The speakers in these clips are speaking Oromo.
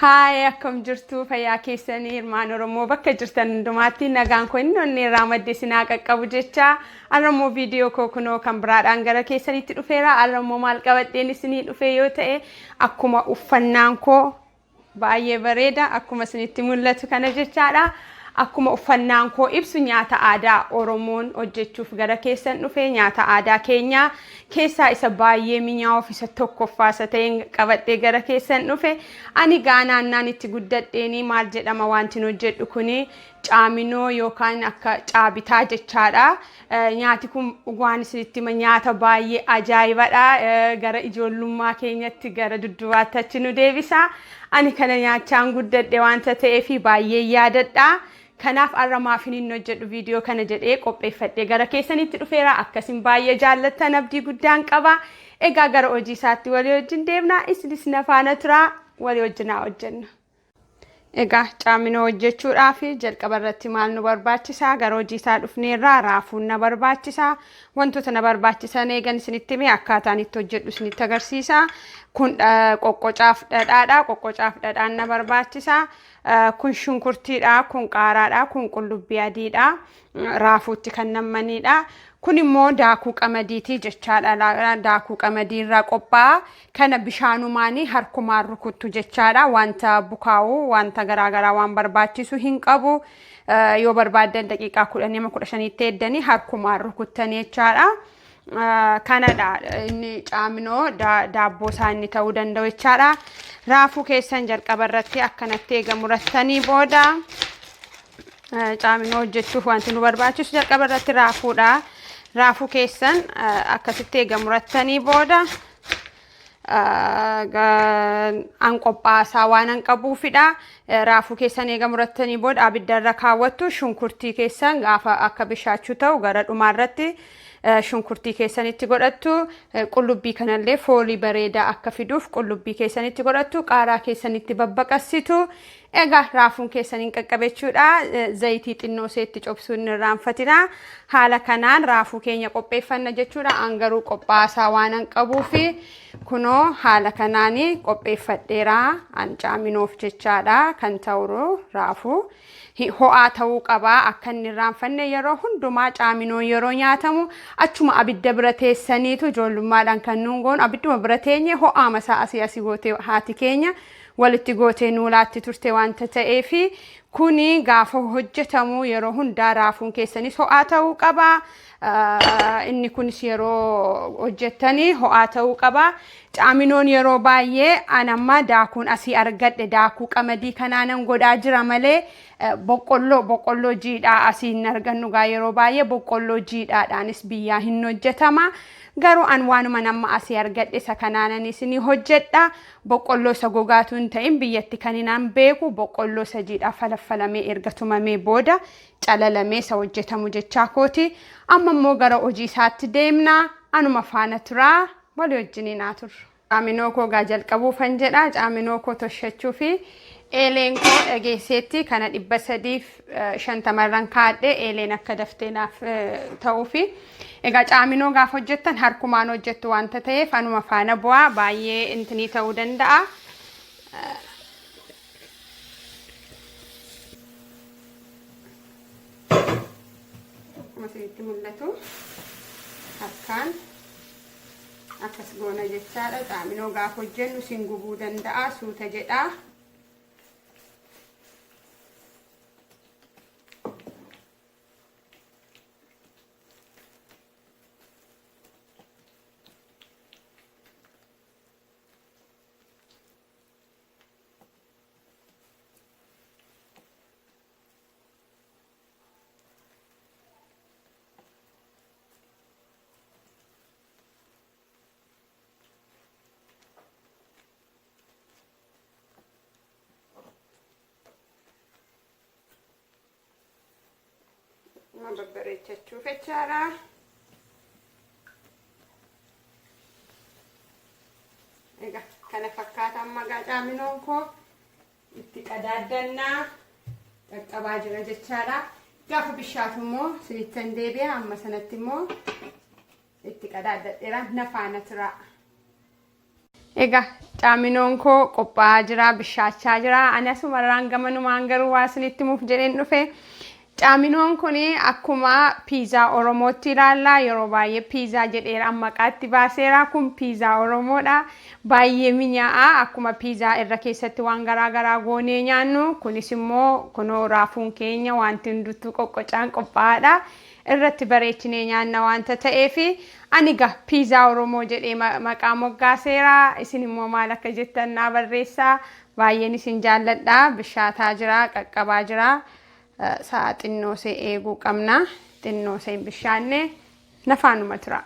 Haay akkam jirtu fayyaa keessanii ilmaan Oromoo bakka jirtan hundumaatti nagaan koo inni onnee irraa madde isin haa qaqqabu jecha har'a immoo viidiyoo koo kunoo kan biraadhaan gara keessanitti dhufeera. Har'a immoo maal qabadheen isinii dhufe yoo ta'e akkuma uffannaan koo Baay'ee bareeda akkuma isinitti mul'atu kana jechaadha. Akkuma uffannaan koo ibsu nyaata aadaa Oromoon hojjechuuf gara keessan dhufe nyaata aadaa keenyaa keessaa isa baay'ee minyaa'uuf isa tokkoffaa isa ta'een qabadhee gara keessan dhufe. Ani gaa naannaan itti guddadheenii maal jedhama wanti hojjedhu kuni caaminoo yookaan akka caabitaa jechaadha. Nyaati kun waan isinitti hima nyaata baay'ee ajaa'ibadha. Gara ijoollummaa keenyatti gara duddubaatti achi nu deebisa. Ani kana nyaachaan guddadhe waanta ta'eef baay'ee yaadadha. Kanaaf har'a maafin hin hojjedhu viidiyoo kana jedhee qopheeffadhee gara keessanitti dhufeera. Akkasin baay'ee jaallattan abdii guddaan qaba. Egaa gara hojii isaatti walii wajjin deemna. Isinis na faana turaa walii wajjin haa hojjennu. Egaa caaminoo hojjechuudhaaf jalqaba irratti maal nu barbaachisa? Gara hojii isaa dhufneerraa raafuun na barbaachisa. Wantoota na barbaachisan eegan isinitti hime akkaataan itti hojjedhu isinitti agarsiisa. Kun qoqqocaaf dhadhaadha. Qoqqocaaf dhadhaan na barbaachisa. Kun shunkurtiidha. Kun qaaraadha. Kun qullubbii adiidha. Raafuutti kan nammanidha. Kun immoo daakuu qamadiiti jechaadha. Daakuu qamadii irraa qophaa'a. Kana bishaanumaanii harkumaan rukuttu jechaadha. Wanta bukaa'u wanta garaagaraa waan barbaachisu hin qabu. Yoo barbaaddan daqiiqaa 10 amma 15tti eeddanii harkumaan rukuttanii jechaadha. Kanadha inni caaminoo daabboo isaa inni ta'uu danda'u jechaadha. Raafuu keessan jalqaba irratti akkanatti eega murattanii booda caaminoo hojjechuuf wanti nu barbaachisu jalqaba irratti raafuudha. Raafuu keessan akkasitti eega murattanii booda an qophaasaa waan an qabuufidha. Raafuu keessan eega murattanii booda abidda irra kaawwattu shunkurtii keessan gaafa akka bishaachuu ta'u gara dhumaa irratti shunkurtii keessanitti godhattu qullubbii kanallee foolii bareedaa akka fiduuf qullubbii keessanitti godhattu qaaraa keessanitti babbaqassitu Egaa raafuun keessan hin qaqqabe jechuudha. Zayitii xinnoo iseetti cobsuu hin irraanfatina. Haala kanaan raafuu keenya qopheeffanna jechuudha. An garuu qophaasaa waan an qabuufi kunoo haala kanaan qopheeffadheera. An caaminoof jechaadha kan ta'u raafuu. Ho'aa ta'uu qaba akka inni irraanfanne yeroo hundumaa caaminoon yeroo nyaatamu achuma abidda bira teessaniitu ijoollummaadhaan kan nuun goonu abidduma bira teenye ho'aama isaa asii asii gootee haati keenya walitti gootee nuu laatti turte wanta ta'eef kuni gaafa hojjetamu yeroo hundaa raafuun keessanis ho'aa ta'uu qaba. Inni kunis yeroo hojjettanii ho'aa ta'uu qaba. Caaminoon yeroo baay'ee an amma daakuun asii argadhe daakuu qamadii kanaanan godhaa jira malee boqqolloo boqqolloo jiidhaa asii hin argannu gaa yeroo baay'ee boqqolloo jiidhaadhaanis biyyaa hin hojjetama. Garuu an waanuman amma asii argadhe isa kanaanan isinii hojjedha. Boqqolloo isa gogaatuu hin ta'in biyyatti kanin an beeku boqqolloo isa jiidhaa falaffalamee erga tumamee booda calalamee isa hojjetamu jechaa kooti. Amma immoo gara hojii isaatti deemna. Anuma faana turaa. Walii wajjiniin haa turru. Caaminoo koo gaa jalqabuufan jedha. Caaminoo koo toshachuu fi eeleen koo dhageesseetti kana 350 irran kaadhe eeleen akka daftee naaf ta'uufi. Egaa caaminoo gaafa hojjettan harkumaan hojjettu wanta ta'eef anuma faana bu'aa baay'ee intinii ta'uu danda'a. Akkuma isinitti mul'atu harkaan akkas goona jechaadha. Caaminoo gaafa hojjennu isin gubuu danda'a suuta jedhaa. Nama babbareechachuuf jechaadha. Egaa kana fakkaata amma egaa caaminoon koo itti qadaaddannaa qaqqabaa jira jechaadha. Gaafa bishaatu immoo isinittan deebi'a amma sanatti immoo itti qadaaddadheera na faana turaa. Egaa caaminoon koo qophaa'aa jira, bishaachaa jira. Ani asumarraan gamanumaan garuu waa isinitti himuuf jedheen dhufe. Caaminoon kun akkuma piizaa Oromootti ilaalla. Yeroo baay'ee piizaa jedheera maqaa itti baaseera. Kun piizaa Oromoodha. Baay'ee minyaa'a. Akkuma piizaa irra keessatti waan garaa garaa goonee nyaannu. Kunis immoo kunoo raafuun keenya wanti hunduttuu qoqqocaan qophaa'aadha. Irratti bareechinee nyaanna waanta ta'eef ani egaa piizaa Oromoo jedhee maqaa moggaaseera. Isin immoo maal akka jettan naa barreessaa. Baay'een isin jaalladha. Bishaataa jira, qaqqabaa jira. Sa'a xinnoo ishee eeguu qabna. Xinnoo ishee hin bishaanne nafaanuma tura.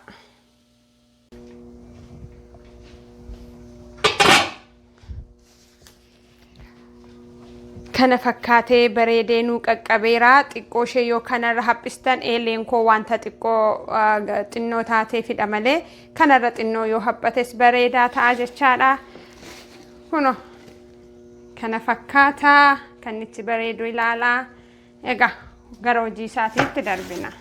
Kana fakkaatee bareedee nuu qaqqabeera. Xiqqoo ishee yoo kanarra haphistan eeleen koo wanta xiqqoo xinnoo taateefidha malee kanarra xinnoo yoo haphates bareedaa ta'a jechaadha. Kuno kana fakkaataa kan itti bareedu ilaalaa. Egaa gara hojii isaatiitti darbina.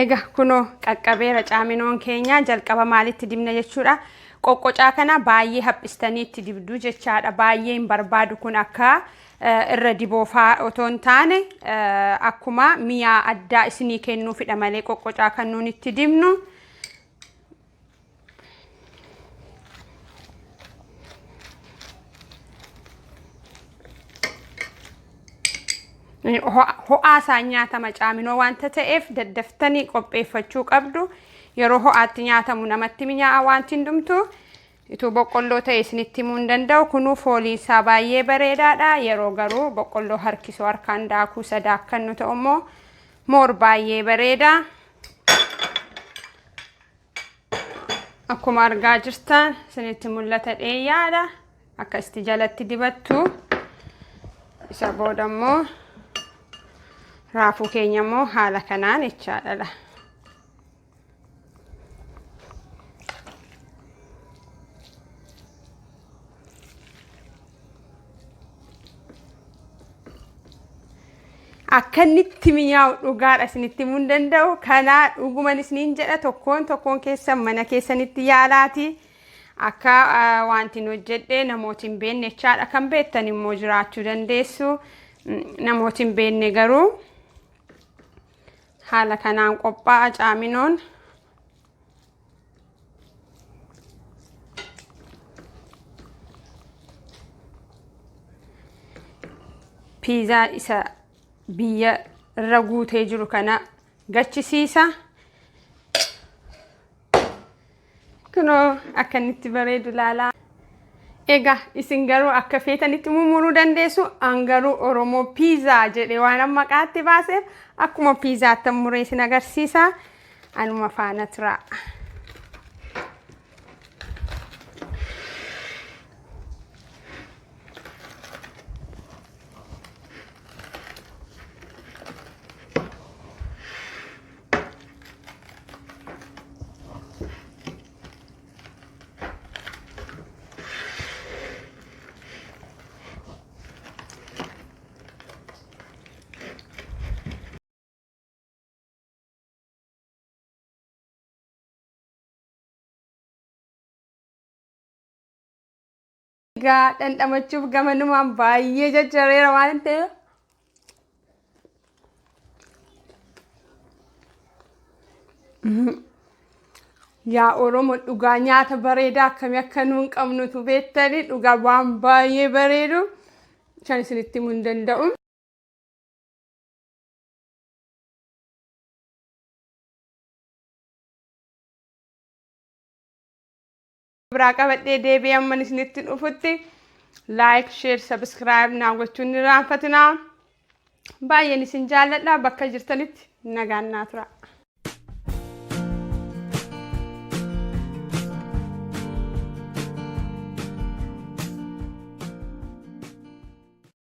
Egaa kunoo qaqqabeera caaminoon keenya jalqaba maalitti dibna jechuudha. Qoqqocaa kana baay'ee haphistanii itti dibdu jechaadha. Baay'ee hin barbaadu kun akka irra diboofaa otoo hin taane akkuma mi'aa addaa isinii kennuufidha malee qoqqocaa kan nuun itti dibnu. Ho'aa isaan nyaatama caaminoo wanta ta'eef daddaftanii qopheeffachuu qabdu. Yeroo ho'aatti nyaatamu namatti minyaa'a wanti hundumtu. Ituu boqqolloo ta'e isinitti himuu hin danda'u. Kunuu fooliin isaa baay'ee bareedaadha. Yeroo garuu boqqolloo harkisoo harkaan daakuu isa daakkannu ta'u immoo moor baay'ee bareeda. Akkuma argaa jirtan isinitti mul'ata dheeyyaadha. Akkasitti jalatti dibattu. Isa booda immoo raafuu keenya immoo haala kanaan jechaadha. Akka inni itti mi'aawu dhugaadha isinitti himuu hin danda'u. Kanaa dhuguman isiniin jedha tokkoon tokkoon keessan mana keessanitti yaalaati. Akka wanti hin hojjedhe namooti hin beekne jechaadha. Kan beektan immoo jiraachuu dandeessu. Namooti hin beekne garuu haala kanaan qophaa'a caaminoon. Piizaa isa biyya irra guutee jiru kana gachisiisa. Kunoo akka inni itti bareedu ilaalaa. Egaa isin garuu akka feetanitti mummuruu dandeessu. An garuu Oromoo piizaa jedhee waan maqaatti baaseef akkuma piizaatti muree isin agarsiisa. Anuma faana turaa. Egaa dhandhamachuuf gamanumaan baay'ee jajjareera waan ta'eef. Yaa Oromo dhugaa nyaata bareedaa akkamii akka nuun qabnutu beektanii dhugaa waan baay'ee bareedu kan isinitti himuu hin danda'u. Biraa qabadhee deebi'ee amman isinitti dhufutti like, share, subscribe naa gochuun hin irraanfatinaa. Baay'een isin jaalladha bakka jirtanitti nagaan naa tura.